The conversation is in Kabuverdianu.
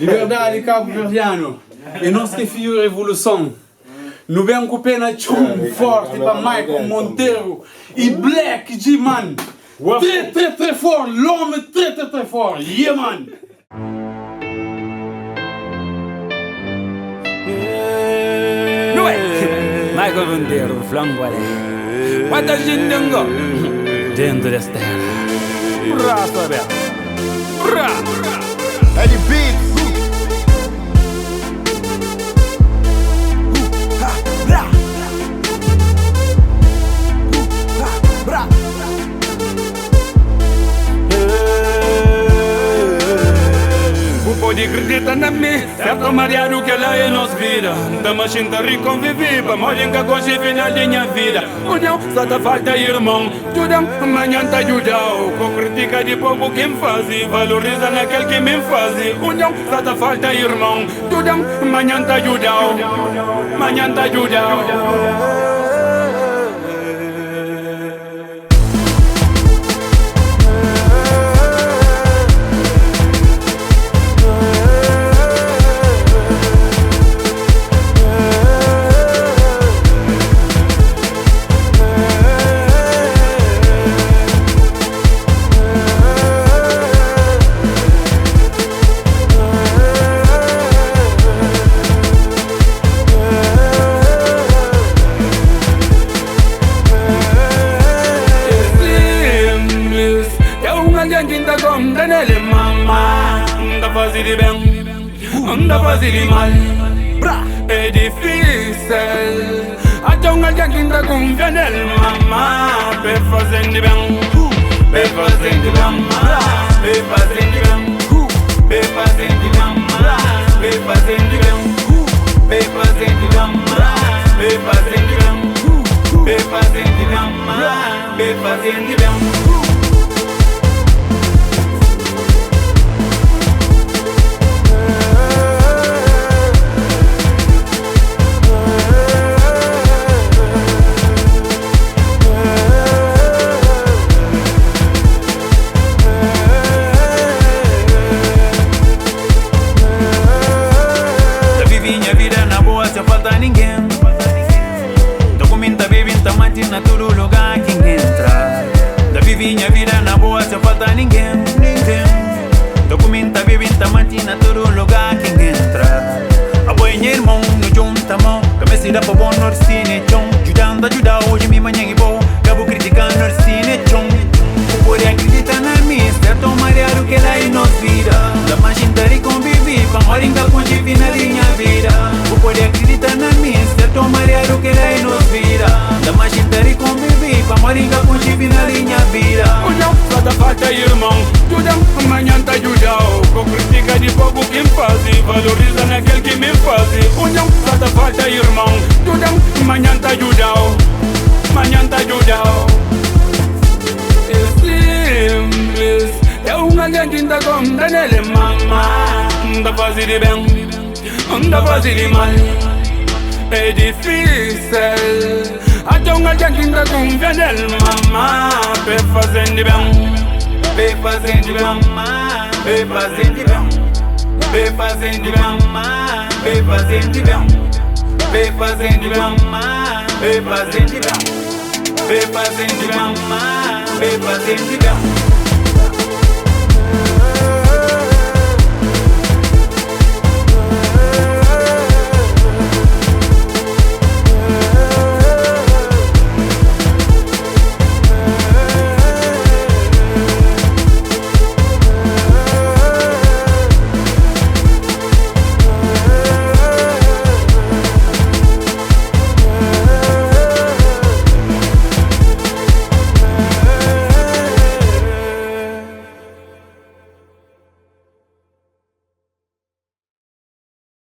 Liberdadi kabuverdianu é nos ki é fidju revoluson Nu ben ku pé na txon forti pa Maicon Monteiro y Black G man Tré tré tré fort l'homme tré tré tré fort yeah man. Maicon Monteiro fla-m kualé Bota xindingo dentu des tera Brasu abertu Bra! Eddie Beats. Bu pode kridita na mi, sertu mariadu kel-la é nos vida. N ta maxi, N ta ri konvivi, pamodi N ka konxe final di nha vida. Union sa ta falta irmon, djuda-m, manhan N ta djuda-u. Ku kritika di poku ki N faze, valoriza na kel ki mi N faze. Union sa ta falta irmon, djuda-m, manhan N ta djuda-u, manhan N ta djuda-u. É simples, é un algen ki N ta konta nel é mama. N ta faze di ben, N ta faze di mal, é difísil atxa un algen ki N ta kunfia nel mama. P'e faze-m di ben, p'e faze-m di ben, p'e faze-m di ben, p'e faze-m di ben, p'e faze-m di ben, p'e faze-m di ben, p'e faze-m di ben, p'e faze-m di ben, p'e faze-m di ben. Ta vivi nha vida na boa sen falta ningen. Ta kumi, N ta bebi, N ta manti na tudu lugar ki N entra. Ta vivi nha vida na boa sen falta ningen, ningen. Ta kumi, N ta bebi, N ta manti na tudu lugar ki N entra. Abo é nha irmon, nu djunta mon. Ka meste da pa bo, no distinu é txon. Djuda-m ta djuda oji, mi manhan i bo. Ka bu kritika, no distinu é txon. Bu pode akridita na mi, sertu ô mariadu kel-la é nos vida. Nta manxe, N ta ri konvivi, pamodi N ka konxe final di nha vida. Bu pode akridita na mi, sertu ô mariadu kel-la é nos vida. Nta manxe, N ta ri konvivi, pamodi N ka konxe final di nha vida. Union sa ta falta irmon, djuda-m manhan N ta djuda-u. Ku kritika di poku ki N faze, valoriza na kel ki mi N faze. Union sa ta falta irmon, djuda-m manhan N ta djuda-u, manhan N ta djuda-u. É simples, é un algen ki N ta konta nel é mama. N ta faze di ben, N ta faze di mal, é difísil atxa un algen ki N ta kunfia nel mama. P'e faze-m di ben, p'e faze-m di ben, p'e faze-m di ben, p'e faze-m di ben, p'e faze-m di ben, p'e faze-m di ben, p'e faze-m di ben. P'e faze-m di ben, p'e faze-m di ben.